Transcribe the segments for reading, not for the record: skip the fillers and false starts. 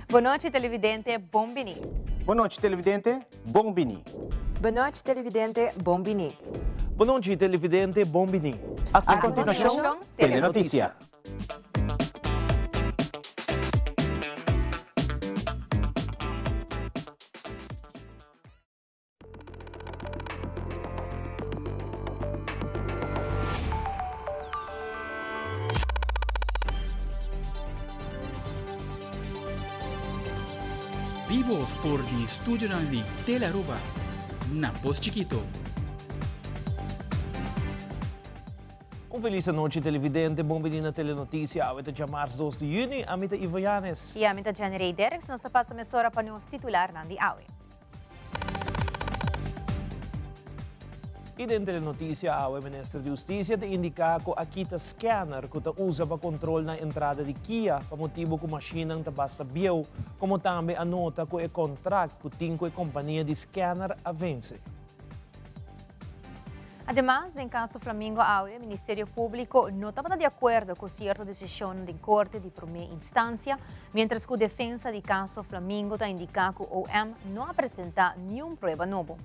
Bon nochi televidente, bon bini. Bon nochi televidente, bon bini. Bon nochi televidente, bon bini. Bon nochi televidente, bon bini. A continuacion, Telenoticia. Bibo for di studionan di Telearuba na Pos Chikito. Un felis anochi televidente, bon bini na Telenoticia. Awe ta djamars 2 di juni, ami ta Ivo Yanes. I ami ta Jenny Ray Derks, nos ta pasa mesora pa nos titularnan di awe. I den Telenoticia awe Minister di Husticia ta indica cu a kita scanner cu ta usa pa control na entrada di kia pa motibo cu mashinnan ta basta bieu, como tambe a nota cu e contract cu tin cu e compania di scanner a vence. Ademas, den caso Flamingo awe, Ministerio Publico no tabata di acuerdo cu cierto decisionnan den Corte di Prome Instancia, mientras cu defensa di caso Flamingo ta indica cu OM no a presenta niun prueba nobo.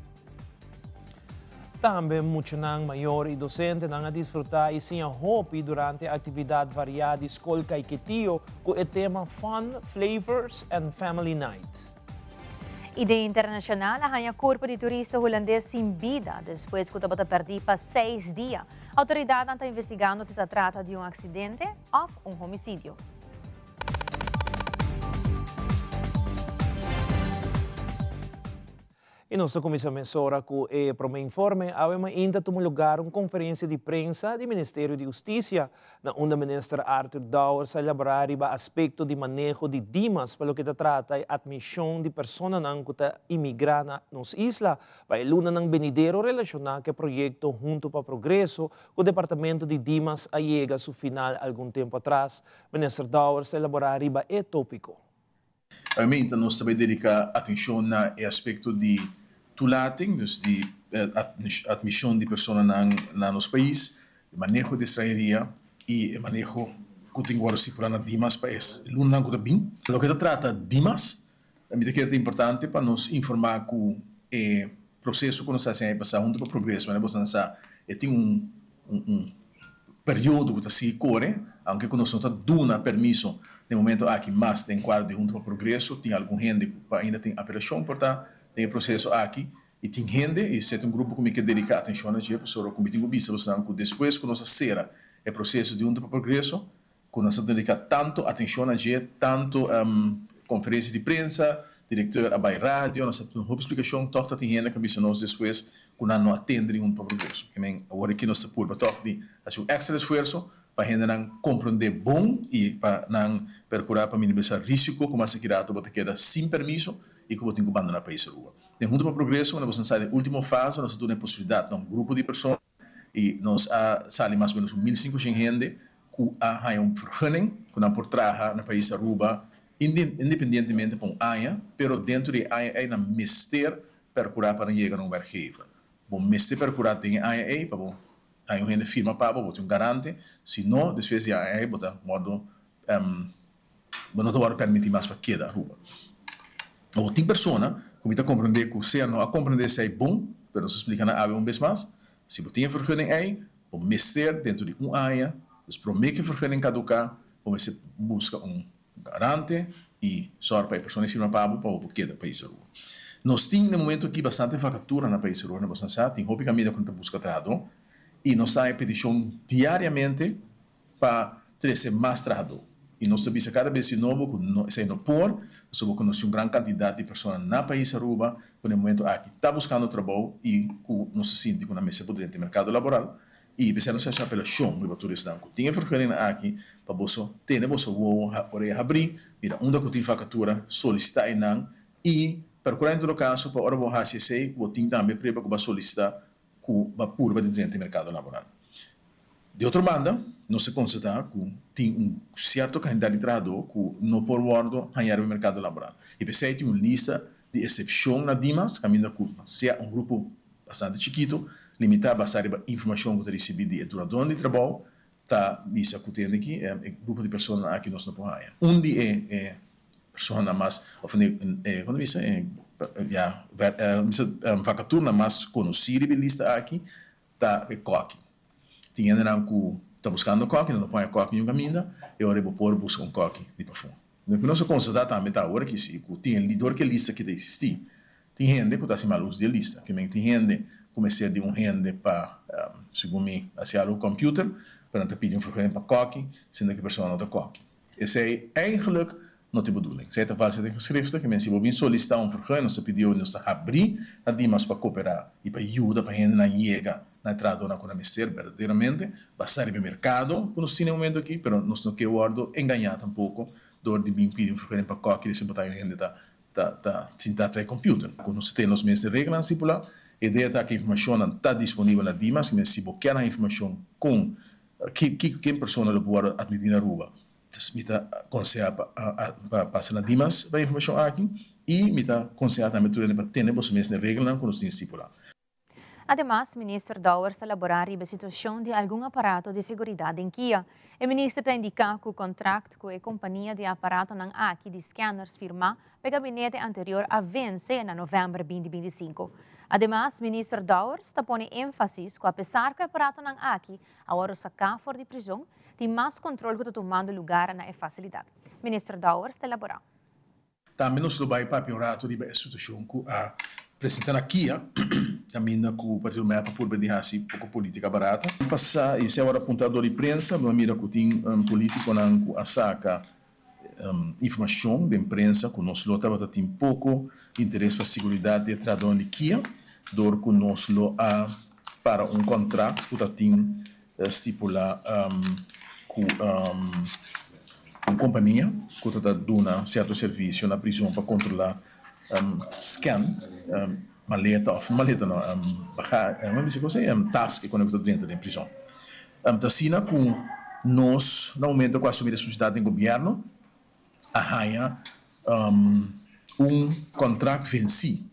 Tambe muchanan mayor y docentenan a disfruta y siña hopi durante actividad varia di Scol Caiquetio cu e tema Fun, Flavors and Family Night. I den internashonal a haña kurpo di turista hulandes sin bida despues ku tabata pèrdí pa seis dia. Outoridatnan ta investigando si ta trata di un aksidente òf un homisidio. I nos ta kuminsá mesora ku e promé informe. Awe mainta tuma lugar un konferensia di prensa di Ministerio di Hustisia na unda Minister Arthur Dowers a elaborá riba aspekto di maneho di Dimas pa loke ta trata e atmishon di personanan ku ta imigrá na nos isla pa e lunanan benidero relashoná ku e proyekto Hunto pa Progreso ku departamento di Dimas a yega su final algun tempu atras. Minister Dowers a elaborá riba e tópiko. Obviamente nos ta bay dedica atencion na e aspecto di toelating, dus di admision di personanan na nos pais, e maneho di estranheria y e maneho cu tin cu worde stipula na Dimas pa e lunanan cu ta bin. Loke ta trata Dimas, mi ta kere ta importante pa nos informa cu e proceso cu nos ta haci aña pasa hunto pa Progreso, manera boso nan sa e tin un un periodo ku ta sigui kore, aunke ku nos no ta duna permiso den momento aki mas den kuadro di Hunto pa Progreso, tin algun hende ku pa ainda tin apelashon por ta den e proseso aki i tin hende i esei ta un grupo ku mi ke dediká atenshon na dje pasobra ku mi tin ku bisa bosonan ku despues ku nos a sera e proseso di Hunto pa Progreso ku nos a dediká tantu atenshon na dje, tantu konferensia di prensa, direkteur a bai radio, nos a duna hopi splikashon, tòg ta tin hende ku a bisa nos despues ku nan no a tende di Hunto pa Progreso. Ke men awor aki nos ta purba tòg di hasi un èkstra esfuerso pa hendenan komprondé bon i pa nan perkurá pa minimalisá risiko ku mas aki rato bo ta keda sin permiso i ku bo tin ku bandoná pais Aruba. Den Hunto pa Progreso, unda boso nan sa den último fase, nos a duna e posibilidat na un grupo di persona, I nos a sali mas o menos un 1500 hende ku a haña un vergunning ku nan por traha na pais Aruba independientemente pa un aña, pero dentro di e aña ei nan mester perkurá pa nan yega na un werkgever. Bo mester perkurá den e aña ei pa bo haña un hende firma pa bo, bo tin un garante, si no despues di e aña ei bo ta wòrdu Bo no ta wòrdu pèrmití mas pa keda Aruba. Awor tin persona ku mi ta komprendé ku sea no a komprendé esei bon, pero nos a splika nan awe un bes mas, si bo tin e vergunning ei, bo mester dentro di un aña, dus promé ku e vergunning kaduká, bo mester buska un garante i sòru pa e persona ei firma pa bo pa bo por keda pais Aruba. Nos tin na e momento aki bastante vakatura na pais Aruba, na boso sa, tin hopi kaminda ku nan ta buska trahadó i nos ta haña petishon diariamente pa trese mas trahadó. I nos ta bisa kada bes di nobo ku no esei no por, pasobra ku nos tin un gran kantidat di persona na pais Aruba ku na e momento aki ta buskando trabou i ku nos ta sinti ku nan mester por drenta e merkado laboral. I p'esei nos ta hasi un apelashon riba tur esnan ku tin e vergunningnan aki pa boso tene boso wowo orea habrí, mira unda ku tin vakatura, solisitá einan i perkurá en todo kaso pa ora bo hasi esei ku bo tin tambe prueba ku bo a solisitá ku ba purba di drenta e merkado laboral. Di otro banda, nos a konstatá ku tin un sierto kantidat di trahadó ku no por wòrdu hañá riba e merkado laboral. I p'esei tin un lista di esepshon na Dimas, kaminda ku sea un grupo bastante chikitu, limitá basá riba informashon ku ta risibí di e dunadónan di trabou, ta bisa ku tende ki e grupo di personanan aki nos no por haña. Un di e. Personanan mas of kon ta bisa ya bisa vakaturnan mas konosí riba e lista aki ta e kòki. Tin hendenan ku ta buskando kòki, nan no por haña kòki niun kaminda, e ora bo por buska un kòki di pafó. Loke nos a konstatá tambe ta awor aki si ku tin dor ku e lista aki ta eksistí, tin hende ku ta hasi mal uso di e lista. Ke men tin hende ku mester di un hende pa, segun mi, hasi algu ku kòmpiuter, pero nan ta pidi un vergunning pa kòki, siendo ku e persona no ta kòki. Esei eigenlijk no ta e bedoeling. Esei ta valsheid in geschrifte, ke men si bo bin solisitá un vergunning, nos ta pidió i nos ta habrí na Dimas pa koperá i pa yuda pa hendenan yega na e trahadónan ku nan mester berdaderamente, basá riba e merkado ku nos tin na e momento aki, pero nos no ke wòrdu engañá tampoko dor di bin pidi un vergunning pa kòki di bo ta un hende ta ta ta sintá trae computer. Ku nos ta tene nos mes den reglanan stipulá, e idea ta ku e informashonnan ta disponibel na Dimas, ke men si bo kier haña informashon kon Kiko ken persona lo por wòrdu atmití na Aruba? Mi ta konsehá pa pa pasa na Dimas pa e informashon aki i mi ta konsehá tambe tur hende pa tene boso mes na e reglanan ku nos tin stipulá. Ademas, Minister Dowers ta laborá riba e situashon di algun aparato di seguridat den kia. E minister ta indiká ku kontrakt ku e kompania di aparatonan aki di scanners firmá pa e gabinete anterior a vense na novèmber 2025. Ademas, Minister Dowers ta pone énfasis ku apesar ku e aparatonan aki a wòrdu saká for di prizon, tin mas kontrol ku ta tumando lugar na e fasilidat. Minister Dowers ta elaborá. Tambe nos lo bai papia un rato riba e situashon ku a presenta na kia, kaminda ku Partido mep a purba di hasi poko politika barata. Pasá i esei awor a punta dor di prensa, bo a mira ku tin politikonan ku a saka Informashon den prensa ku nos lo tabata tin poko interes pa siguridat di e trahadónan di kia dor ku nos lo a para un kontrakt ku ta tin stipulá ku un kompania ku ta ta duna sierto servisio na prizon pa kontrolá scan maleta òf maleta no tas ku ta drenta den prizon. Ta asina ku nos na momento ku a asumí responsabilidat den gobièrnu a haña un kontrakt vensí.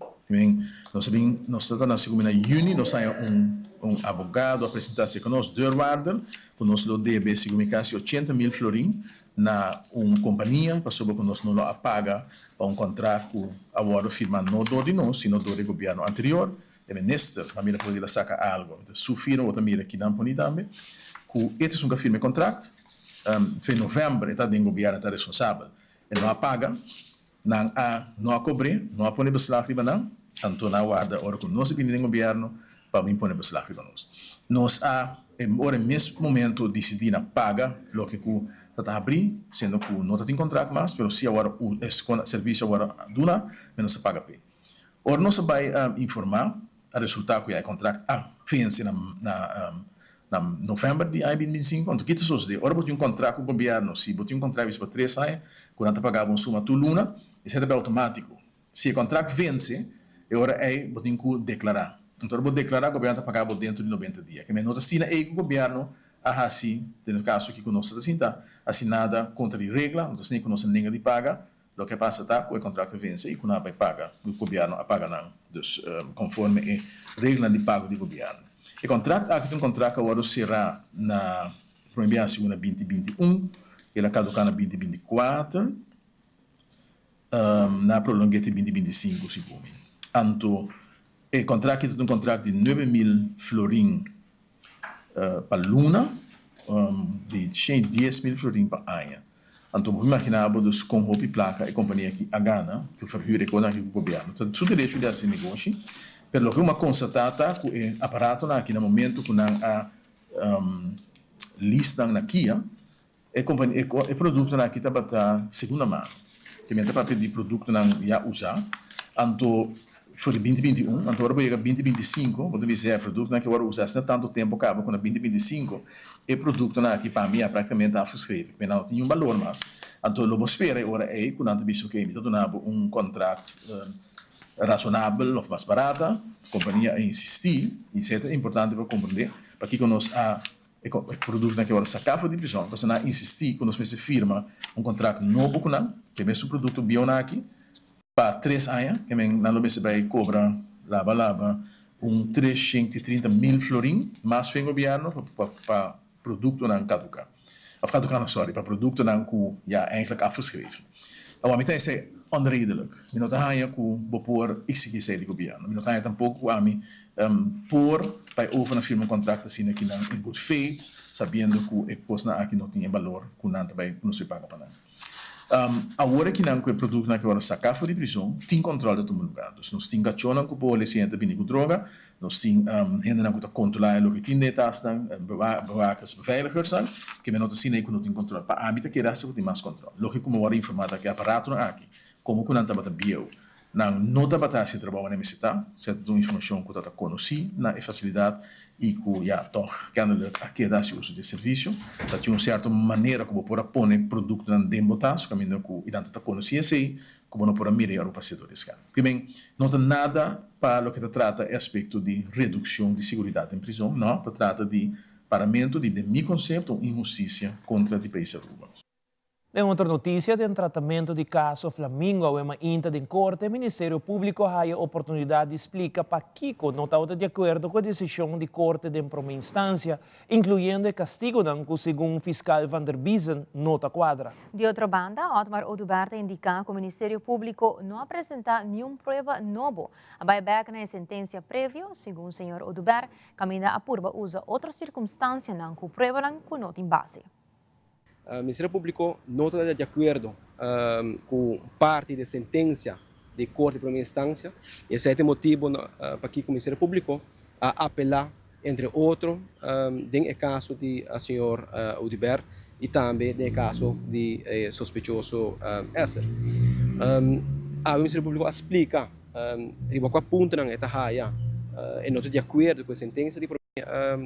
Nos a bin, nos ta na segun mi na yüni nos haña un un abogado a presentá serka nos, deurwaarder, ku nos lo debe segun mi kasi 80.000 florin na un kompania pasobra ku nos no lo a paga pa un kontrakt ku a wòrdu firmá no dor di nos sino dor di gobièrnu anterior. E minister a mira por di la saca algo. Entonces su firma bo ta mira kinan poni tambe cu e ta esun cu a firma e contract. Fe november e ta den gobierno e ta responsabel. E no a paga, nan a no a cobre, no a pone beslag riba nan, anto nan a warda ora cu nos a bini den gobierno pa bin pone beslag riba nos. Nos a ora e mes momento dicidi na paga loke cu ta ta habri, siendo cu no ta tin contract mas, pero si awor e servicio awor a duna, me nos a paga p'e. Ora nos a bai informá, a resultá ku ya e kontrakt a vense na na novèmber di aña 2025. Anto ki ta sosodé? Ora bo tin un kontrakt ku gobièrnu, si bo tin un kontrakt bisa pa tres aña, ku nan ta paga bo un suma tur luna, esei ta bai outomátiko. Si e kontrakt vense, e ora ei bo tin ku deklará. Anto ora bo deklará, gobièrnu ta paga bo dentro di 90 dia. Ke men no ta asina ei ku gobièrnu a hasi den e kaso aki ku nos ta sinta, hasi nada kontra di regla, no ta asina ku nos a nenga di paga. Loke a pasa ta ku e kontrakt a vense i ku nan a bai paga, ku gobièrnu a paga nan, dus konforme e reglanan di pago di gobièrnu. E kontrakt aki ta un kontrakt ku a wòrdu será na promé biaha sigun na 2021, el a kaduká na 2024, nan a prolong'é te 2025 sigun mi. Anto e kontrakt aki ta un kontrakt di 9000 florin pa luna, di 110.000 florin pa aña. Anto bo imaginá bo dus kon hopi plaka e kompania aki a gana ku verhuur e konan aki ku gobièrnu. Ta su derecho di hasi negoshi, pero loke bo a konstatá ta ku e aparatonan aki na momentu ku nan a lease nan na Kia, e kompania e produktonan aki tabata segunda mano. Te mester papia di produktonan ya usá. Anto for di 2021, anto ora bo yega 2025 bo ta bisa ya e produktonan aki a wòrdu usá asina tantu tempu kaba ku na 2025 E produktonan aki pa mi a praktikamente afgeschreven. Mi nan no tin niun balor mas. Anto lo bo spera e ora ei ku nan ta bisa oke mi ta duna bo un kontrakt rasonabel òf mas barata. Kompania a insistí i esei ta importante pa komprendé pakiko nos a e produktonan aki a wòrdu saká for di prizòn pasobra nan a insistí ku nos mester firma un kontrakt nobo ku nan ku e mesun produkto bieunan aki. Pa tres aña e men nan lo mester bai cobra laba laba un 330.000 florin mas fen gobierno pa pa productonan caduca of caduca no sorry pa productonan cu ya eigenlijk afgeschreven. Awor mi ta esei onredelijk. Mi no ta haña ku bo por eksigí esei di gobièrnu. Mi no ta haña tampoko ku ami por bai over na firma un kontrakt asina ki nan in good faith, sabiendo ku e kosnan aki no tin e balor ku nan ta bai ku nos bai paga pa nan. Awor aki nan ku e produktonan aki wòrdu saká for di prizon, tin kòntròl ta tuma lugá. Dus nos tin kachónan ku por hole si hende ta bini ku droga, nos tin hendenan ku ta kontrolá e loke tin den e tasnan, bewakers, beveiligersnan, ke men no ta asina ei ku no tin kòntròl. Pa ami ta kere hasta ku tin mas kòntròl. Loke ku mi wòrdu informá ta ku e aparatonan aki, komo ku nan tabata bieu, Nan no tabata hasi e trabou manera mester ta, esei ta un informashon ku ta ta konosí na e fasilidat i ku ya tòg kennelijk a keda hasi uso di e servisio. Ta tin un sierto manera ku bo por a pone produktonan den bo tas kaminda ku i nan ta ta konosí esei ku bo no por a mira i ora bo pas'é dor di scan. Te men no ta nada pa loke ta trata e aspekto di redukshon di siguridat den prizon, no, ta trata di paramentu di den mi konsepto un inhustisia kontra di pais Aruba. Den otro noticia, den tratamento di caso Flamingo awe mainta den corte, Ministerio Publico a haya oportunidad di splica pakico no tabata di acuerdo cu e decision di corte den prome instancia, incluyendo e castigonan cu segun fiscal Van der Biezen no ta cuadra. Di otro banda, Otmar Oduber ta indica cu Ministerio Publico no a presenta niun prueba nobo. A bay bek na e sentencia previo, segun señor Oduber, caminda a purba usa otro circumstancianan cu pruebanan cu no tin base. Ministerio Públiko no ta di akuerdo ku parti di sentensia di Korte di Primera Instansia. Esei ta e motibu pakiko Ministerio Públiko a apelá entre otro den e kaso di señor Oduber i tambe den e kaso di e sospechoso Esser. Awe Ministerio Públiko a splika riba kua puntonan e ta haya e no ta di akuerdo ku e sentensia di.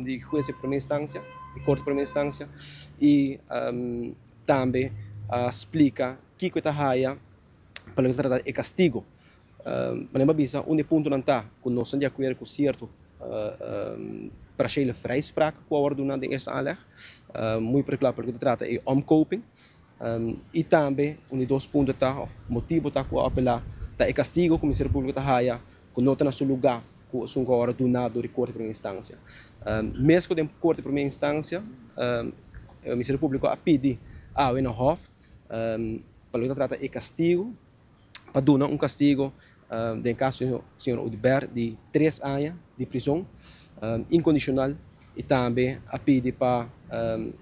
di hues di prome instancia, di corte di prome instancia y tambe a splica kico e ta haya pa loke ta trata e castigo. Manera mi a bisa un di e puntonan ta cu nos ta di acuerdo cu cierto partiële vrijspraak cu a wordo duna den eerste aanleg, muy particular pa loke ta trata e omkoping y tambe un di dos punto ta of motibo ta cu a apela ta e castigo cu Ministerio Publico ta haya cu no ta na su luga cu esun cu a worde duna door di Corte di Primera Instancia. Mes cu den Corte di Primera Instancia, Ministerio Publico a pidi awe na Hof pa loke ta trata e castigo, pa duna un castigo den caso di señor Oduber di tres aña di prison incondicional y tambe a pidi pa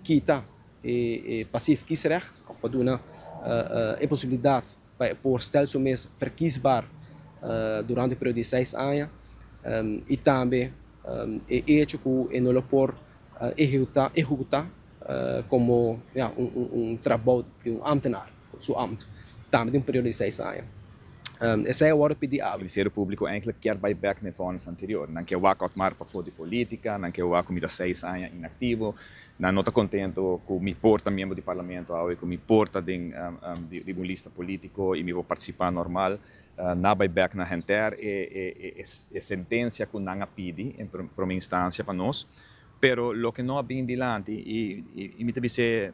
kita e passief kiesrecht of pa duna e posibilidad pa e por stel su mes verkiesbaar durante e periodo di seis aña y tambe e hecho cu e no lo por ehecuta ehecuta como ya un trabou di un ambtenaar, su ambt, tambe den un periodo di seis aña. Esey a wordo pidi awe. Ministerio Publico eigenlijk kier bay bek na e vonnis anterior. Nan kier wak Otmar pafó di politica, nan kier wak cu mi ta seis aña inactivo. Nan no ta contento cu mi por ta miembro di parlamento awe, cu mi por ta den riba un lista politico y mi por participa normal. Nan a bay bek na henter e e sentencia cu nan a pidi en prome instancia pa nos. Pero loke no a bin dilanti y mi ta bis'e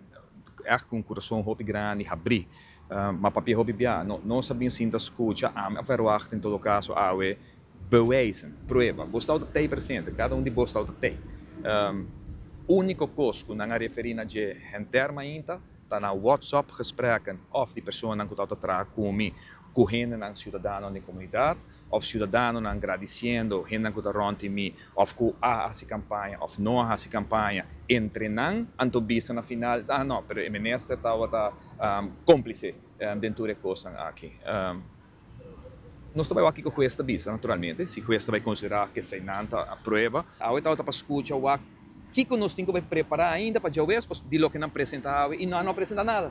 echt cu un curason hopi grandi habri, ma papia hopi bia, nos a bin sinta scucha, ami a verwacht en todo caso awe Bewijzen, prueba. Bo stau ta tei presente, kada un di bo stau ta tei. Úniko kos ku nan a referí na dje henter mainta ta na WhatsApp gesprekken òf di personanan ku tau ta traha ku mi ku hendenan siudadanonan den komunidat òf siudadanonan gradisiendo hendenan ku ta rònt di mi òf ku a hasi kampaña òf no a hasi kampaña entre nan anto bisa na final ah no pero e minister tabata kómplise den tur e kosnan aki. Nos ta bai wak kiko hues ta bisa, naturalmente, si hues ta bai konsiderá ke eseinan ta a prueba. Awe tabata pa skucha wak kiko nos tin ku bai prepará ainda pa djawees pas di loke nan presentá awe i nan no a presentá nada.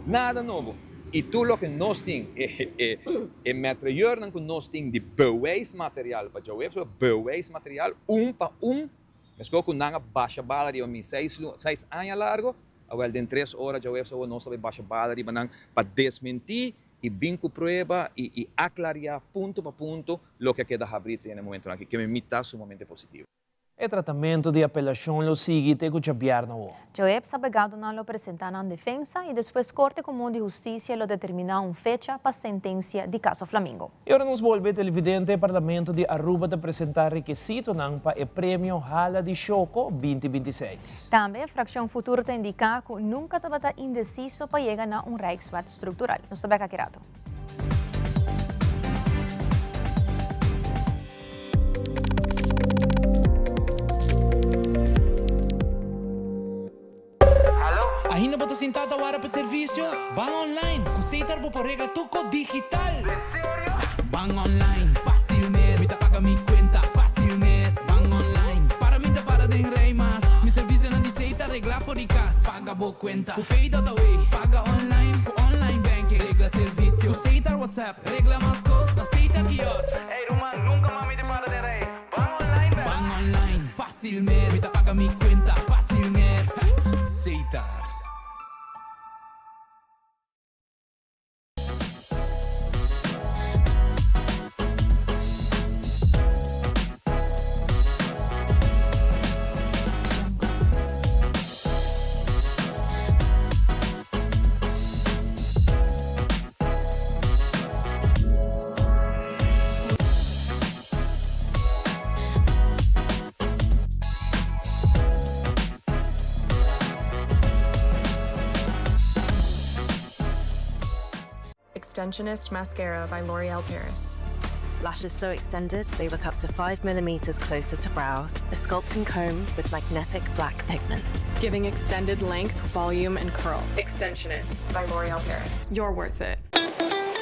Nada nobo. I tur loke nos tin, e e e metrayeurnan ku nos tin di bewijsmateriaal pa djawees, bewijsmateriaal un pa un, meskos ku nan a basha bala riba mi seis lu seis aña largo, awel den tres ora djawees awo nos ta bai basha bala riba nan pa desmentí i bin ku prueba i i aklariá punto pa punto loke a keda habrí te na e momentonan aki, ke mi ta sumamente positivo. E tratamento di apelashon lo sigui te ku djabièrnè awo. Djaweps abogadonan lo presentá nan defensa i despues Korte Komun di Hustisia lo determiná un fecha pa sentensia di kaso Flamingo. I ora nos bolbe televidente, Parlamento di Aruba ta presentá rekisitonan pa e premio Hala di Shoko 2026. Tambe Frakshon Futuro ta indiká ku nunka tabata indesiso pa yega na un Rijkswet Struktural. Nos ta bèk aki rato. Ainda bo ta sintá ta wara pa servisio? Ban online! Ku Setar bo por regla tur kos digital! Ban online, fásil mes! Mi ta paga mi kuenta, fásil mes! Ban online, para mi ta para den rei mas! Mi servisionan di Setar reglá for di kas! Paga bo kuenta ku Pay.away! Paga online ku online banking! Regla servisio ku Setar WhatsApp! Regla mas kos na Setar kiosk! Ey ruman, nunka mas mi ta para den rei! Ban online bek! Ban online, fácil mes! Mi ta paga mi cuenta, fácil mes! Setar. Extensionist Mascara by L'Oreal Paris. Lashes so extended, they look up to 5 millimeters closer to brows. A sculpting comb with magnetic black pigments. Giving extended length, volume, and curl. Extensionist by L'Oreal Paris. You're worth it.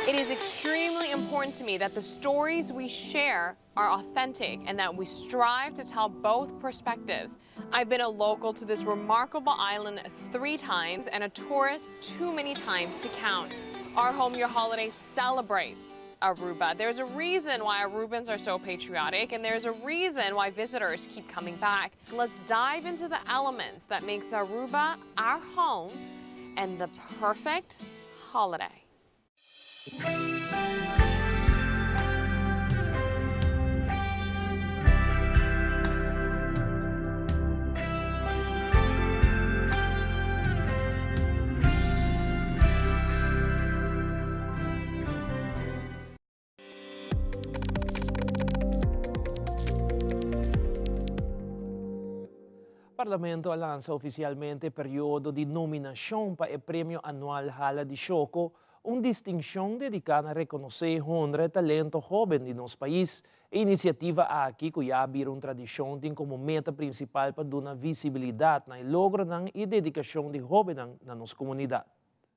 It is extremely important to me that the stories we share are authentic and that we strive to tell both perspectives. I've been a local to this remarkable island three times and a tourist too many times to count. Our Home Your Holiday celebrates Aruba. There's a reason why Arubans are so patriotic and there's a reason why visitors keep coming back. Let's dive into the elements that makes Aruba our home and the perfect holiday. Parlamento a lansa ofisialmente e periodo di nominashon pa e premio anual Hala di Shoko, un distinshon dediká na rekonosé i honra e talento hóben di nos pais. E inisiativa aki, ku ya a bira un tradishon, tin komo meta prinsipal pa duna visibilidat na e logronan i dedikashon di hóbennan na nos komunidat.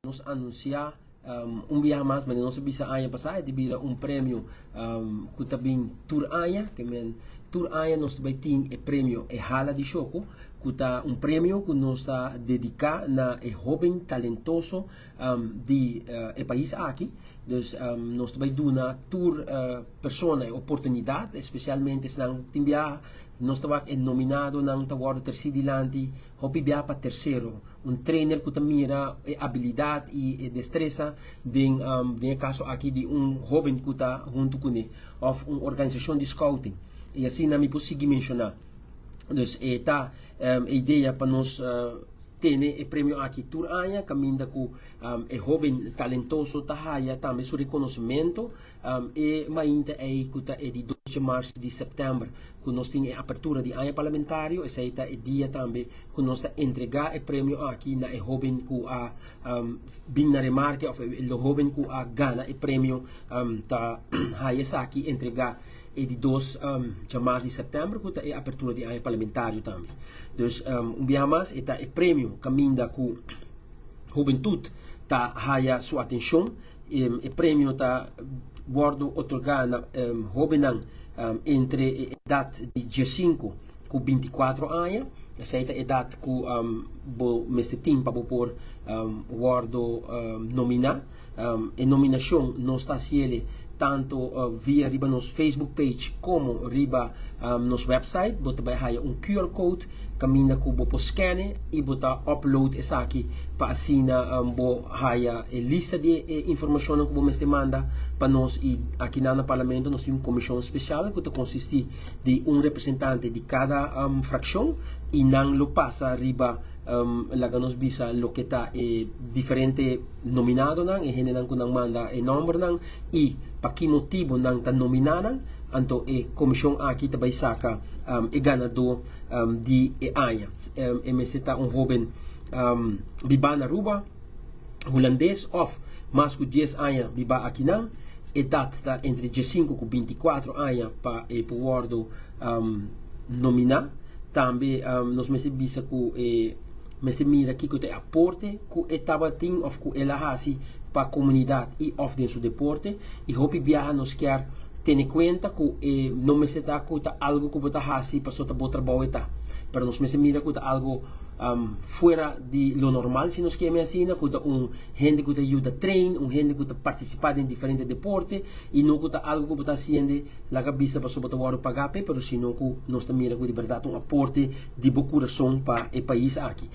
Nos anunsiá un biaha mas, manera nos a bisa aña pasá, e ta bira un premio ku ta bin tur aña, ke men tur aña nos ta bai tin e premio E Hala di Shoko, ku ta un premio ku nos ta dediká na e hóben talentoso di e pais aki. Dus nos ta bai duna tur persona e oportunidat, espesialmente esnan ku tin biaha, nos ta wak e nominadonan ta wòrdu tersí dilanti hopi biaha pa tersero. Un trainer ku ta mira e abilidat i e destresa den den e kaso aki di un hóben ku ta huntu kuné òf un organisashon di scouting. I asina mi por sigui menshoná. Dus e ta e idea pa nos tene e premio aki tur aña kaminda ku e hóben talentoso ta haya tambe su rekonosementu. E mainta ei ku ta e di dos djamars di sèptèmber ku nos tin e apertura di aña parlamentario, esei ta e dia tambe ku nos ta entregá e premio aki na e hóben ku a bin na remarke òf e hóben ku a gana e premio ta haya esaki entregá e di dos djamars di sèptèmber ku ta e apertura di aña parlamentario tambe. Dus un biaha mas e ta e premio kaminda ku hubentut ta haya su atenshon. E premio ta wòrdu otorgá na hóbennan entre e edat di diesinku ku bintikuatro aña. Esei ta edat ku bo mester tin pa bo por wòrdu nominá. E nominashon nos ta hasiel tantu via riba nos Facebook page komo riba nos website. Bo ta bai haya un QR code. kaminda ku bo por scan e i bo ta upload esaki pa asina bo haya e lista di e informashonnan ku bo mester manda pa nos i akinan na Parlamento nos tin un komishon spesial ku ta konsistí di un representante di kada frakshon i nan lo pasa riba laga nos bisa loke ta e diferente nominadonan, e hendenan ku nan manda e nòmbernan i pa ki motibu nan ta nominá nan, anto e komishon aki ta bai saka e ganadó di e aña. E mester ta un hóben bibá na Aruba, hulandes òf mas ku dies aña bibá akinan. Edat ta entre diesinku ku bintikuatro aña pa e por wòrdu nominá. Tambe nos mester bisa ku e mester mira kiko ta e aporte ku e tabatin òf ku el a hasi pa komunidat i òf den su deporte. I hopi biaha nos kier tene kuenta ku e no mester ta ku ta algu ku bo ta hasi pasobra ta bo trabou e ta. Pero nos mester mira ku ta algu fuera di lo normal si nos keme asina, ku ta un hende ku ta yuda train, un hende ku ta partisipá den diferente deporte i no ku ta algu ku bo ta hasiende laga bisa pasobra bo ta wòrdu pagá p'e, pero sino ku nos ta mira ku di bèrdat un aporte di bo kurason pa e pais aki.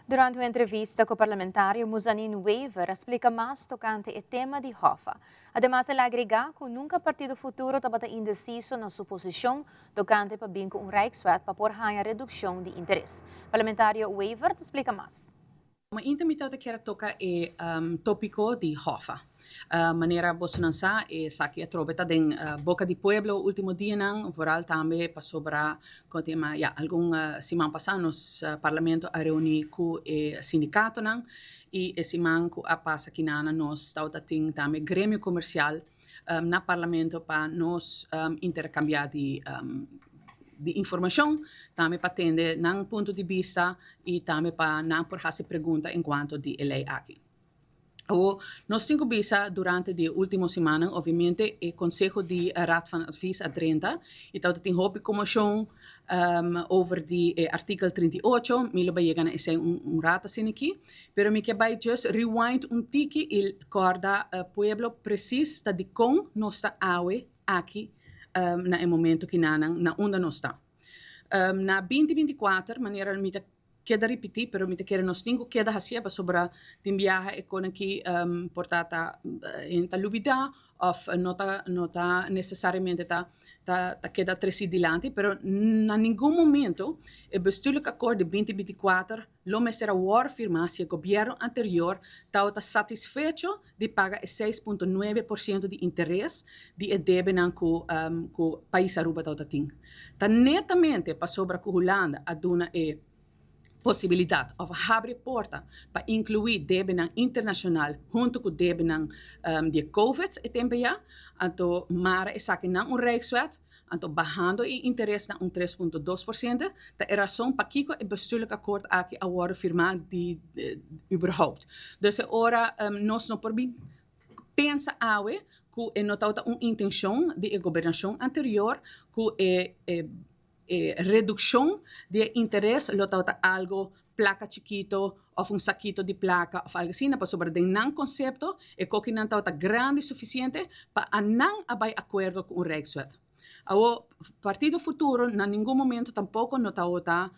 Durante un entrevista ku parlamentario Muzanin Wever a splika mas tokante e tema di Hoffa. Ademas el a agregá ku nunka Partido Futuro tabata indesiso na su posishon tokante pa bin ku un Rijkswet pa por haña redukshon di interes. Parlamentario Wever ta splika mas. Mainta mi tabata kier a toka e tópiko di Hoffa. Manera bosonan sa, esaki atrobe ta den boka di pueblo último dianan, vooral tambe pasobra kon ta yama, ya, algun siman pasá nos parlamento a reuní ku e sindikatonan i e siman ku a pasa kinana nos tabata tin tambe gremio komersial na parlamento pa nos interkambiá di di informashon, tambe pa tende nan punto di bista i tambe pa nan por hasi pregunta enkuanto di e lei aki. Awor, nos tin ku bisa durante di e último simannan, obviamente e konseho di Raad van Advies a drenta i tabata tin hopi komoshon over di e artikel 38, mi lo bai yega na esei un rato asina aki, pero mi ke bai just rewind un tiki i kòrda pueblo presis ta dikon nos ta awe aki na e momento kinanan na unda nos ta. Na binti 24, manera mi ta keda ripití, pero mi ta kere nos tin ku keda hasié pasobra tin biaha e kon aki por ta ta hende ta lubidá òf no ta no ta nesesariamente ta ta ta keda tresí dilanti, pero na ningun momento e bestuurlijk akkoord di binti 24 lo mester a wòrdu firmá si e gobièrnu anterior tabata satisfecho di paga e 6.9% di interes di e debenan ku ku pais Aruba tabata tin. Ta netamente pasobra ku Hulanda a duna e posibilidat òf a habri e porta pa inkluí debenan internashonal huntu ku debenan di e covid e tempu ya, anto mara esakinan un rijkswet, anto bahando e interes na un 3.2%, ta e rason pakiko e bestuurlijk akkoord aki a wòrdu firmá di überhaupt. Dus e ora nos no por bin pensa awe ku e no tabata un intenshon di e gobernashon anterior ku e e redukshon di e interes lo tabata algo plaka chikito òf un sakito di plaka òf algo asina pasobra den nan konsepto e kokinan tabata grandi sufisiente pa a nan a bai akuerdo ku un rijkswet. Awor Partido Futuro na ningun momento tampoko no tabata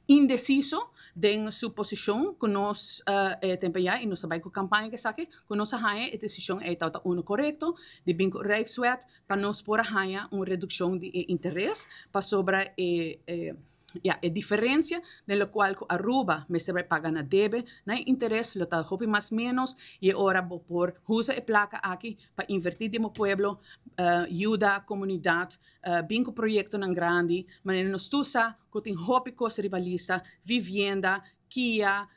indesiso den su posishon ku nos e tempo ya i nos a bai ku kampaña ku esaki ku nos a haña e desishon ei tabata uno korekto di bin ku rijkswet pa nos por a haña un redukshon di e interes pasobra e ya e diferensia den lokual ku Aruba mester bai paga na debe na e interes lo ta hopi mas menos i e ora bo por usa e plaka aki pa inverti den bo pueblo yuda komunidat bin ku proyektonan grandi manera nos tur sa ku tin hopi kos riba lista vivienda kia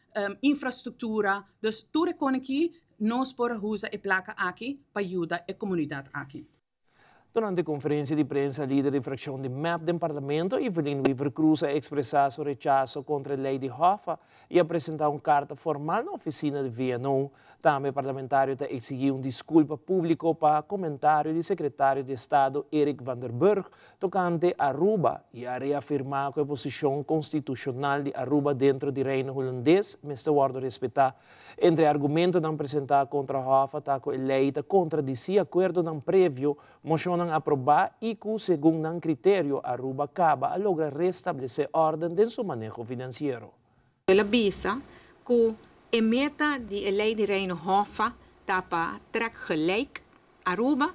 infrastruktura dus tur e kon aki nos por usa e plaka aki pa yuda e komunidat aki. Durante konferensia di prensa lider di frakshon di mep den Parlamento, Evelyn Wever-Croes a ekspresá su rechaso kontra e lei di Hoffa i a presentá un karta formal na ofisina di VNO. Tambe e parlamentario ta eksigí un diskulpa públiko pa komentario di sekretario di Estado Eric van der Burg tokante Aruba i a reafirmá ku e posishon konstitushonal di Aruba dentro di Reino Hulandes mester wòrdu respetá. Entre argumentonan presentá kontra Hoffa ta ku e lei ta kontradisí akuerdonan previo, moshonnan aprobá i ku, segun nan kriterio, Aruba kaba a logra restablesé òrden den su maneho finansiero. El a bisa ku e meta di e lei di Reino Hoffa ta pa trèk gelijk Aruba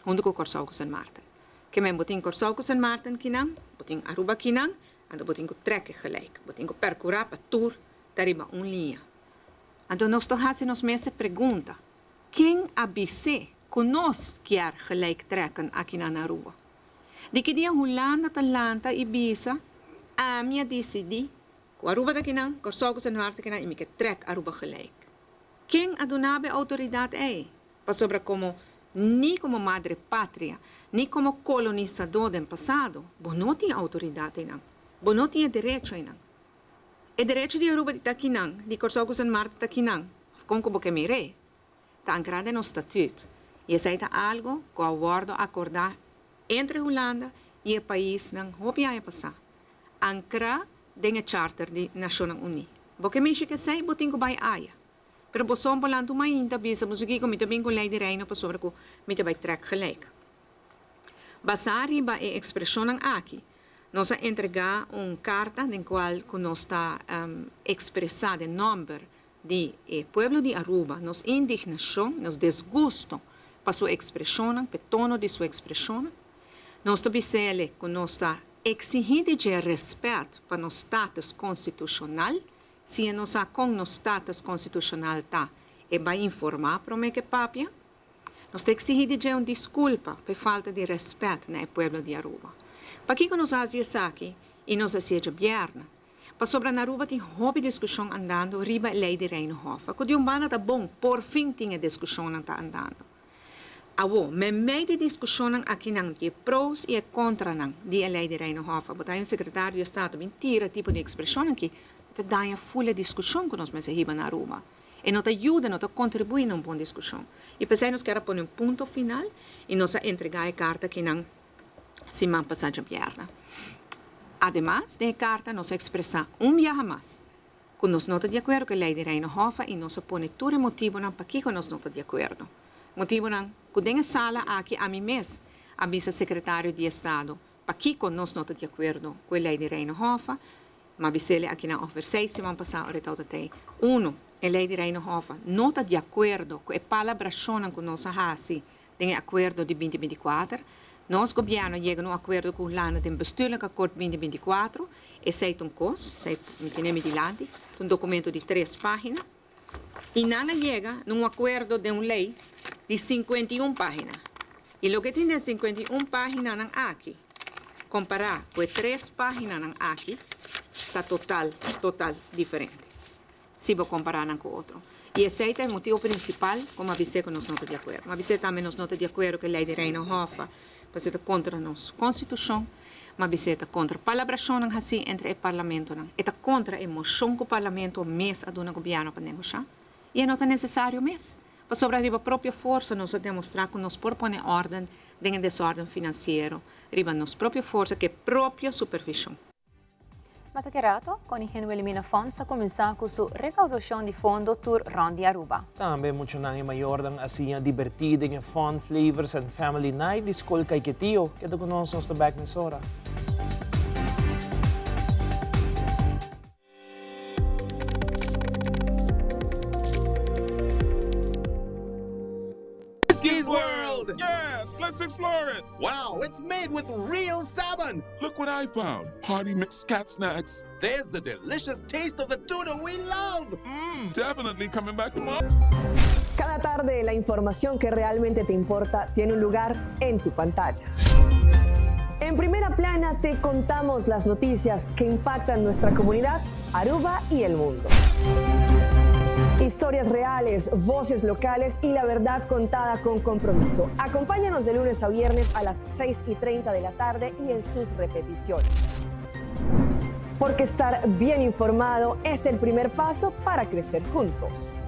huntu ku Kòrsou ku Sint Maarten. Ke men bo tin Kòrsou ku Sint Maarten kinan, bo tin Aruba kinan, anto bo tin ku trèk e gelijk. Bo tin ku pèrkurá pa tur ta riba un liña. Anto nos ta hasi nos mes e pregunta, ken a bis'é ku nos kier gelijk trekken akinan na Aruba? Di ki dia Hulanda ta lanta i bisa, ami a disidí ku Aruba ta kinan, Kòrsou ku Sint Maarten ta kinan i mi ke trèk Aruba gelijk? Ken a duna bo e outoridat ei? Pasobra komo ni komo madre patria, ni komo kolonisadó den pasado, bo no tin outoridat einan. Bo no tin e derecho einan. E derecho di Aruba di ta kinan, di Kòrsou ku Sint Maarten ta kinan, òf kon ku bo ke mir'é, ta ankrá den nos statüt. I esei ta algu ku a wòrdu akordá entre Hulanda i e paisnan hopi aña pasá, ankrá den e Charter di Nashonnan Uní. Bo ke mishi ku esei, bo tin ku bai aya. Pero bo son por lanta un mainta bisa bo kiko mi ta bin ku lei di Reino pasobra ku mi ta bai trèk gelijk. Basá riba e ekspreshonnan aki, nos a entregá un karta den kual ku nos ta ekspresá den nòmber di e pueblo di Aruba nos indignashon, nos desgusto pa su ekspreshonnan, pa e tono di su ekspreshonnan. Nos ta bis'ele ku nos ta eksihí di dje rèspèt pa nos status konstitushonal Si e no sa kon nos status konstitushonal ta, e bai informá promé ku e papia. Nos ta eksihí di dje un diskulpa pa e falta di rèspèt na e pueblo di Aruba. Pakiko nos a hasi esaki i nos a hasié djabièrnè? Pasobra na Aruba tin hopi diskushon andando riba e lei di Reino Hoffa, ku di un banda ta bon, porfin tin e diskushonnan ta andando. Awor, meimei di diskushonnan akinan di e pro's i e kontranan di e lei di Reino Hoffa, bo ta haña un sekretario di estado bin tira tipo di ekspreshonnan aki, ta daña ful e diskushon ku nos mester hiba na Aruba. E no ta yuda, no ta kontribuí na un bon diskushon. I p'esei nos kier a pone un punto final i nos a entregá e karta akinan siman pasá djabièrnè. Ademas, den e karta nos a ekspresá un biaha mas ku nos no ta di akuerdo ku e lei di Reino Hoffa i nos a pone tur e motibunan pakiko nos no ta di akuerdo. Motibunan ku den e sala aki ami mes a bisa sekretario di estado pakiko nos no ta di akuerdo ku e lei di Reino Hoffa, m'a bis'el aki na òfer seis siman pasá ora e tabata tei. Uno, e lei di Reino Hoffa no ta di akuerdo ku e palabrashonnan ku nos a hasi den e akuerdo di binti 24. Nos gobièrnu a yega na un akuerdo ku Hulanda den Bestuurlijk Akkoord binti 24. Esei ta un kos, esei mi tene mi dilanti, ta un dokumento di tres página. I nan a yega na un akuerdo den un lei di 51 página. I loke tin den 51 páginanan aki, kompará ku e tres páginanan aki, ta total, total diferente. Si bo kompará nan ku otro. I esei ta e motibu prinsipal ku mi a bis'é ku nos no ta di akuerdo. Mi a bis'é tambe nos no ta di akuerdo ku e lei di Reino Hoffa, pasobra e ta kontra nos konstitushon. Mi a bis'é ta kontra palabrashonnan hasí entre e parlamentonan. E ta kontra e moshon ku parlamento mes a duna gobièrnu pa negoshá. I e no ta nesesario mes, pasobra riba propio forsa nos a demostrá ku nos por pone órden den e desórden finansiero riba nos propio forsa ku e propio supervishon. Mas aki rato, Koningin Wilhelmina Fonds a kuminsá ku su rekaudoshon di fondo tur rònt di Aruba. Tambe muchanan i mayornan a siña dibertí den e Fun Flavors and Family Night di Skol Caiquetio. Keda ku nos, nos ta bèk mesora. Mickey's World! Yes, let's explore it! Wow, it's made with real salmon! Look what I found! Party mix cat snacks. There's the delicious taste of the tuna we love! Mmm, definitely coming back tomorrow. Cada tarde la información que realmente te importa tiene un lugar en tu pantalla. En primera plana te contamos las noticias que impactan nuestra comunidad, Aruba y el mundo. Historias reales, voces locales y la verdad contada con compromiso. Acompáñanos de lunes a viernes a las 6 y 30 de la tarde y en sus repeticiones. Porque estar bien informado es el primer paso para crecer juntos.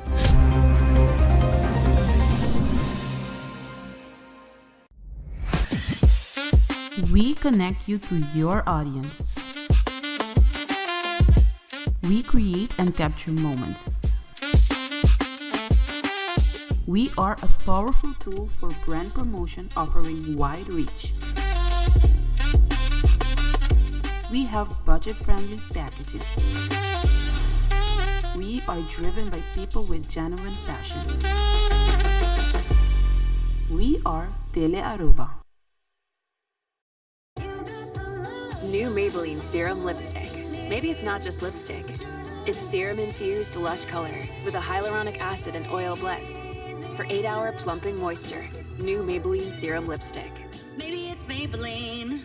We connect you to your audience. We create and capture moments. We are a powerful tool for brand promotion offering wide reach. We have budget-friendly packages. We are driven by people with genuine passion. We are Tele Aruba. New Maybelline Serum Lipstick. Maybe it's not just lipstick. It's serum-infused lush color with a hyaluronic acid and oil blend. For 8-hour plumping moisture. New Maybelline Serum Lipstick. Maybe it's Maybelline.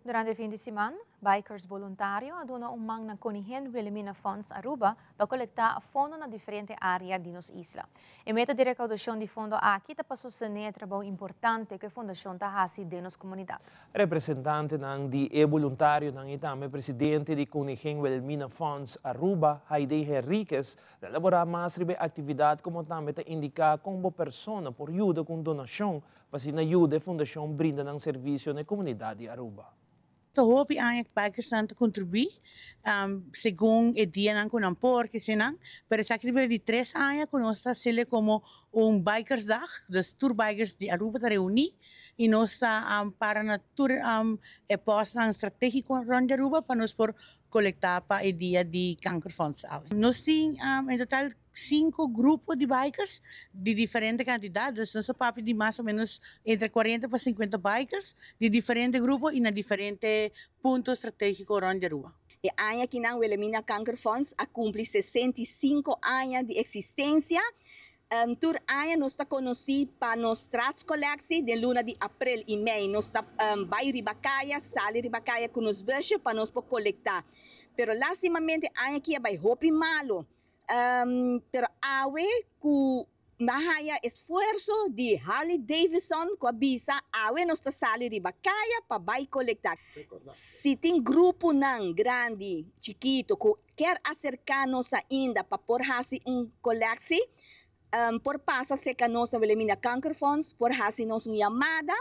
Durante fin di siman, bikers boluntario a duna un man na Koningin Wilhelmina Fonds Aruba pa kolektá fondo na diferente área di nos isla. E meta di rekoudashon di fondo aki ta pa sostené e trabou importante ku e fundashon ta hasi den nos komunidat. Representantenan di e boluntarionan i tambe presidente di Koningin Wilhelmina Fonds Aruba, Haidee Henriquez, ta elaborá mas riba e aktividat komo tambe ta indiká kon bo persona por yuda ku un donashon pa asina yuda e fundashon brinda nan servisio na e komunidat di Aruba. Ta hopi aña ku bikersnan ta kontribuí segun e dianan ku nan por kese nan, pero esaki ta bira di tres aña ku nos ta hasel'e komo un bikersdag, dus tur bikers di Aruba ta reuní i nos ta para na tur e pòstnan stratégiko rònt di Aruba pa nos por kolektá pa e dia di Kankerfonds awe. Nos tin en total Sinku grupo di bikers di diferente kantidat, dus nos ta papia di mas o menos entre kuarenta pa sinkuenta bikers di diferente grupo i na diferente punto strategiko rònt di Aruba. E aña akinan Wilhelmina Kankerfonds a kumpli 65 aña di eksistensia. Tur aña nos ta konosí pa nos straatcollectie den luna di aprel i mei. Nos ta bai riba kaya, sali riba kaya ku nos busje pa nos por kolektá. Pero lastimamente aña aki a bai hopi malu. Pero awe ku m'a haya esfuerso di Harley Davidson ku a bisa awe nos ta sali riba kaya pa bai kolektá. Si tin gruponan grandi, chikito ku kier aserká nos ainda pa por hasi un koleksi, por pasa serka nos na Wilhelmina Kankerfonds, por hasi nos un yamada.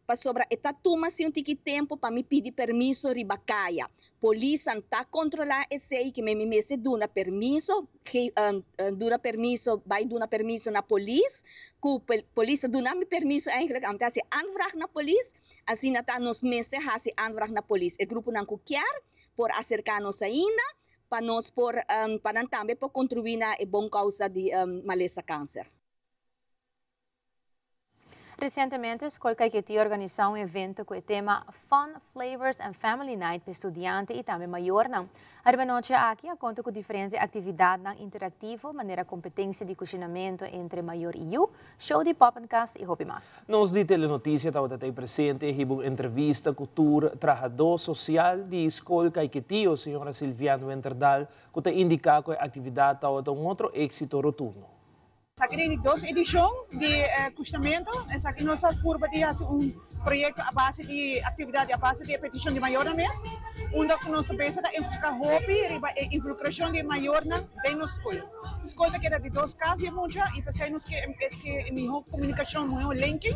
Pasobra e ta tuma si un tiki tempu pa mi pidi permiso riba kaya. Polisnan ta kontrolá esei ke mi mester duna permiso, duna permiso, bai duna permiso na polis, ku polis ta duna mi permiso eigenlijk, anto ta hasi aanvraag na polis, asina ta nos mester hasi aanvraag na polis. E gruponan ku kier por aserká nos ainda pa nos por, pa nan tambe por kontribuí na e bon kousa di malesa kanser. Resientemente Skol Kaiketí a organisá un evento ku e tema Fun, Flavors and Family Night pa estudiante i tambe mayornan. Ariba nochi aki a konta ku diferente aktividatnan interaktivo manera kompetensia di kushinamentu entre mayor i yu, show di poppenkast i hopi mas. Nos di Telenoticia tabata ta ei presente e hiba un entrevista ku tur trahadó sosial di Skol Kaiketio, señora Sylviane Winterdal, ku ta indiká ku e aktividat tabata un otro éksito rotundo. Esaki ta di dos edishon di e kushnamentu. Esaki nos a purba di hasi un proyekto a base di aktividat i a base di e petishon di mayornan mes, unda ku nos ta pensa ta enfoká hopi riba e involukrashon di e mayornan den nos skol. Skol ta keda di dos kas di e mucha i p'esei nos ke e mihó komunikashon, mihó linking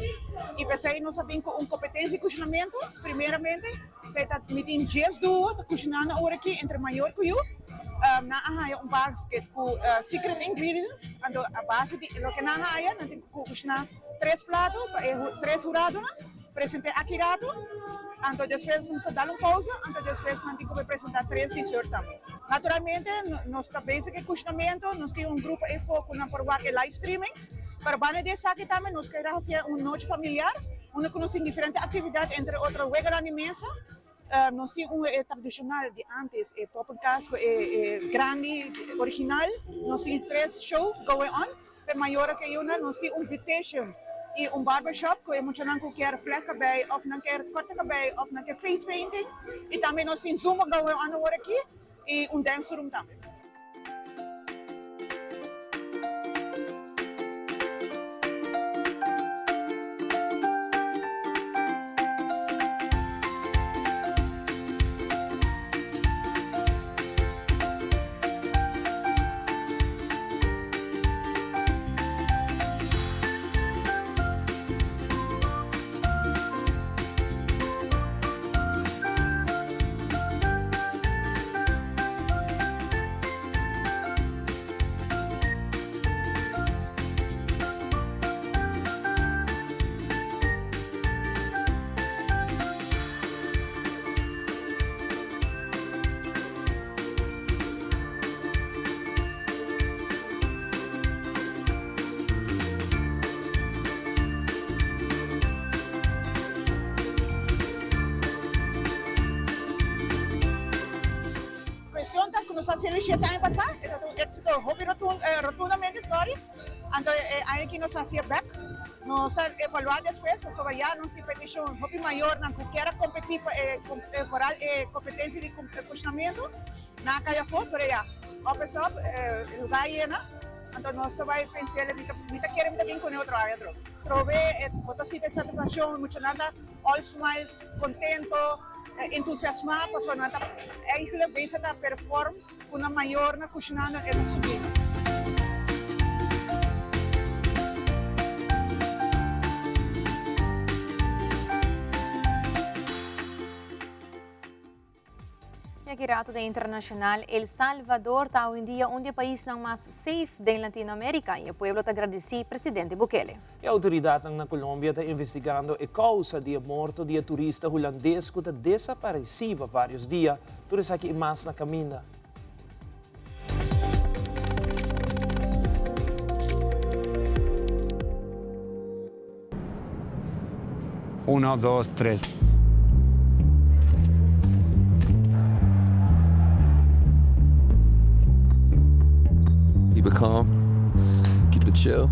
i p'esei nos a bin ku un kompetensia di kushnamentu primeramente. Esei ta mi tin djes duo ta kushiná na ora aki entre mayor ku yu. Nan a haña un basket ku secret ingredients, anto a base di loke nan a haña nan tin ku kushiná tres plato pa e tres huradonan present'é aki rato, anto despues nos ta dal un pausa, anto despues nan tin ku bai presentá tres dessert tambe. Naturalmente nos ta bezig ku e kushinamentu, nos tin un grupo efo ku nan por wak e live streaming, pero banda di esaki tambe nos kere hasi un nochi familiar unda ku nos tin diferente aktividat entre otro weganan di mesa. Nos tin un e tradicional di antes, e poppenkast cu e grandi original. Nos tin tres show going on. P'e mayor ke yuna nos tin un beautician. i un barbershop ku e muchanan ku kier vlègt kabei òf nan kier kòrta kabei òf nan kier face painting i tambe nos tin zumba going on awor aki i un dance room tambe. Cuestion ta cu nos a sirbi shete aña pasa, e ta un exito hopi rotundamente, sorry, anto e aña aki nos a haci'e bek, nos a evalua despues pasobra ya nos tin peticion hopi mayornan cu kier a competi pa e vooral e competencia di cushnamento. Nan a kai afó, pero ya, op es op, e lugar a yena, anto nos ta bai pens'el, mi ta, mi ta kere mi ta bin kuné otro aña atrobe. Atrobe e bo ta sinti e satisfakshon, e muchanan ta all smiles, kontento, entusiasmá, pasobra nan ta eigenlijk bezig ta perform ku nan mayornan kushinando e ta subi. Y aki rato den internacional, El Salvador ta awendia un di e paisnan mas safe den Latinoamerica y e pueblo ta gradici presidente Bukele. E autoridadnan na Colombia ta investigando e causa di e morto di e turista hulandes cu ta desapareci pa varios dia. Tur esaki y mas na caminda. Uno, dos, tres. Keep it calm. Keep it chill.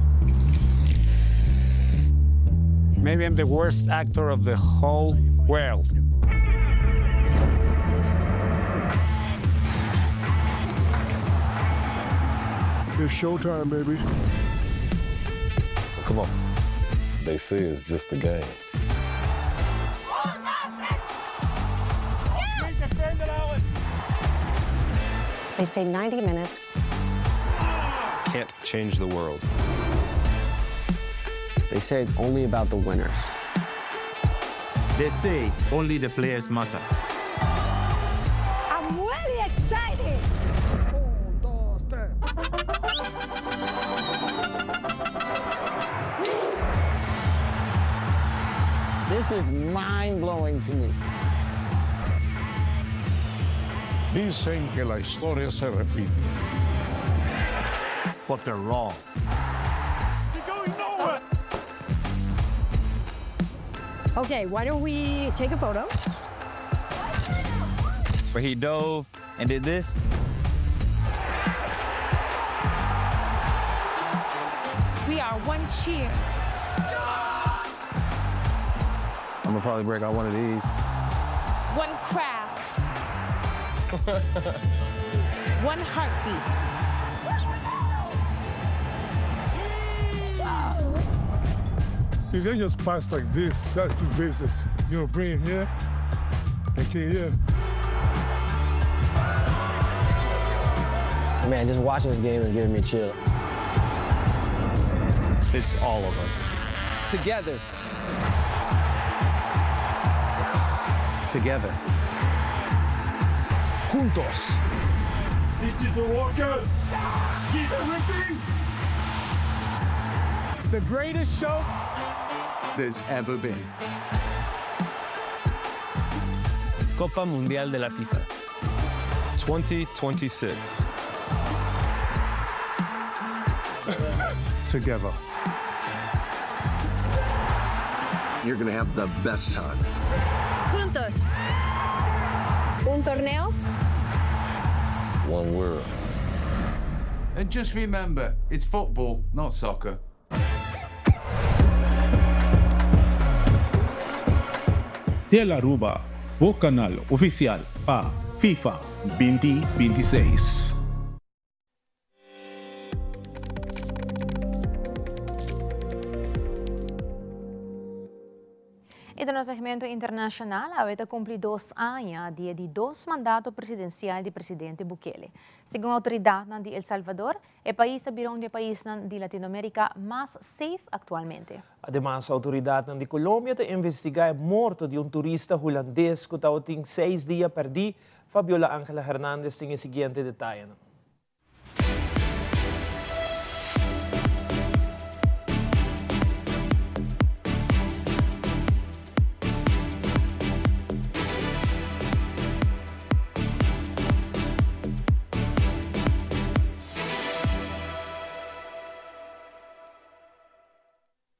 Maybe I'm the worst actor of the whole world. It's showtime, baby. Come on. They say it's just a game. They say 90 minutes can't change the world. They say it's only about the winners. They say only the players matter. I'm really excited. Un, dos, tres. This is mind-blowing to me. Dicen que la historia se repite. But they're wrong. You're going nowhere. Okay, why don't we take a photo? Where he dove and did this. We are one cheer. I'm gonna probably break out one of these. One crowd. one heartbeat. If they just pass like this, that's too basic. You know, bring it here, and kick here. Man, just watching this game is giving me chill. It's all of us. Together. Together. Juntos. This is a World Cup. Give everything. The greatest show there's ever been. Copa Mundial de la FIFA. 2026. Together. You're gonna have the best time. Juntos. Un torneo. One world. And just remember, it's football, not soccer. Telearuba, bo canal oficial pa FIFA 2026. Y den nos segmento internacional, awe ta cumpli dos aña di e di dos mandato presidencial di presidente Bukele. Segun autoridadnan di El Salvador, e pais a bira un di e paisnan di Latinoamerica mas safe actualmente. Ademas, autoridadnan di Colombia ta investiga e morto di un turista Hulandes cu tabatin seis dia perdi. Fabiola Angela Hernandez tin e siguiente detayenan.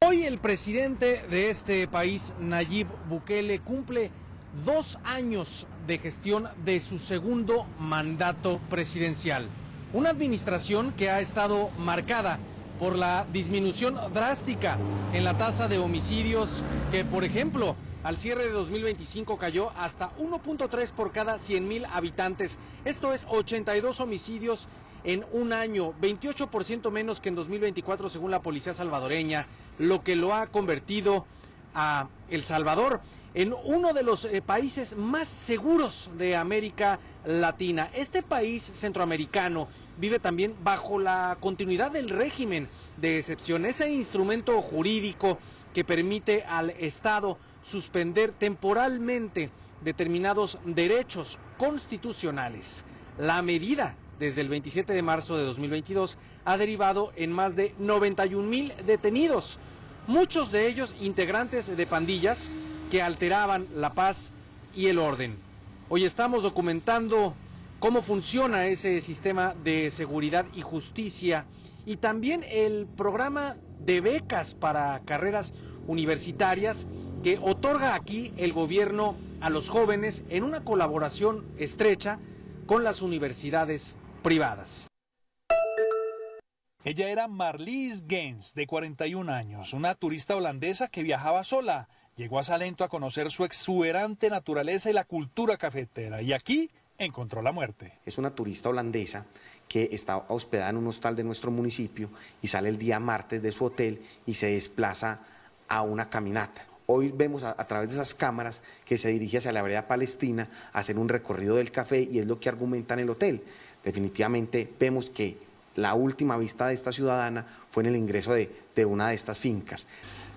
Hoy el presidente de este país, Nayib Bukele, cumple dos años de gestión de su segundo mandato presidencial. Una administración que ha estado marcada por la disminución drástica en la tasa de homicidios que, por ejemplo, al cierre de 2025 cayó hasta 1.3 por cada 100 mil habitantes. Esto es 82 homicidios en un año, 28% menos que en 2024 según la policía salvadoreña, lo que lo ha convertido a El Salvador en uno de los eh, países más seguros de América Latina. Este país centroamericano vive también bajo la continuidad del régimen de excepción, ese instrumento jurídico que permite al Estado suspender temporalmente determinados derechos constitucionales. La medida desde el 27 de marzo de 2022 ha derivado en más de 91 mil detenidos, muchos de ellos integrantes de pandillas que alteraban la paz y el orden. Hoy estamos documentando cómo funciona ese sistema de seguridad y justicia y también el programa de becas para carreras universitarias que otorga aquí el gobierno a los jóvenes en una colaboración estrecha con las universidades privadas. Ella era Marlies Gens, de 41 años, una turista holandesa que viajaba sola. Llegó a Salento a conocer su exuberante naturaleza y la cultura cafetera. Y aquí encontró la muerte. Es una turista holandesa que está hospedada en un hostal de nuestro municipio y sale el día martes de su hotel y se desplaza a una caminata. Hoy vemos a, a, través de esas cámaras que se dirige hacia la vereda palestina a hacer un recorrido del café y es lo que argumenta en el hotel. Definitivamente vemos que la última vista de esta ciudadana fue en el ingreso de, de una de estas fincas.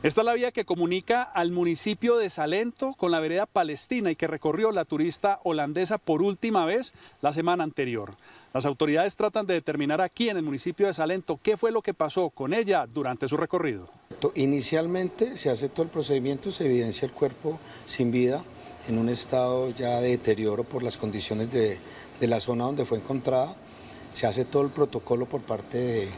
Esta es la vía que comunica al municipio de Salento con la vereda Palestina y que recorrió la turista holandesa por última vez la semana anterior. Las autoridades tratan de determinar aquí en el municipio de Salento qué fue lo que pasó con ella durante su recorrido. Inicialmente se hace todo el procedimiento, se evidencia el cuerpo sin vida en un estado ya de deterioro por las condiciones de, de la zona donde fue encontrada. Se hace todo el protocolo por parte de,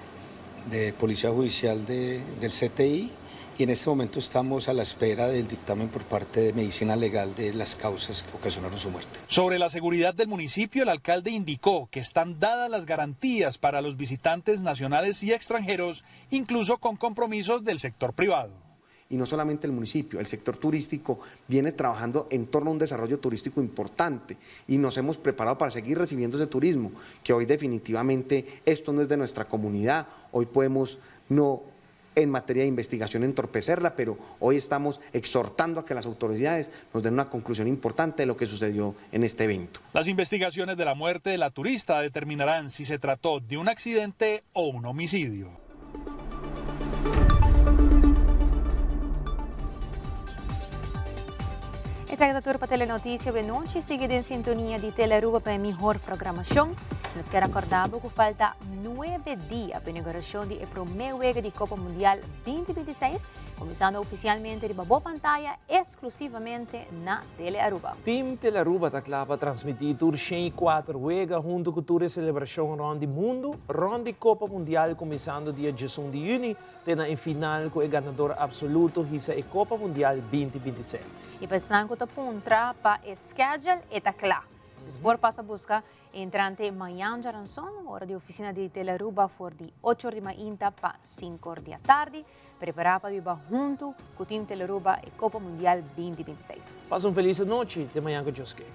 de Policía Judicial de, del CTI y en este momento estamos a la espera del dictamen por parte de Medicina Legal de las causas que ocasionaron su muerte. Sobre la seguridad del municipio, el alcalde indicó que están dadas las garantías para los visitantes nacionales y extranjeros, incluso con compromisos del sector privado. Y no solamente el municipio, el sector turístico viene trabajando en torno a un desarrollo turístico importante y nos hemos preparado para seguir recibiendo ese turismo, que hoy definitivamente esto no es de nuestra comunidad, hoy podemos no en materia de investigación entorpecerla, pero hoy estamos exhortando a que las autoridades nos den una conclusión importante de lo que sucedió en este evento. Las investigaciones de la muerte de la turista determinarán si se trató de un accidente o un homicidio. Esaki ta tur pa Telenoticia Benochi. Sigui den sintonia di Telearuba pa e mihor programacion. Nos kier acorda bo cu falta nuebe dia pa inauguracion di e prome wega di Copa Mundial 2026, cuminsando oficialmente riba bo pantaya exclusivamente na Telearuba. Team Telearuba ta cla pa transmiti tur 104 wega hunto cu tur e celebracion rond di mundo rond di Copa Mundial cuminsando dia 11 di juni Te na e final ku e ganador absoluto hisa e Kopa Mundial 2026. I pa esnan ku ta puntra pa e schedule e ta kla. Dus por pasa buska e entrante mañan djaranson ora di ofisina di Telearuba for di ocho or di mainta pa sinku or di atardi. Prepara pa biba hunto cu Team Telearuba e Copa Mundial 2026. Pasa un feliz nochi, te mañan cu Dios kier.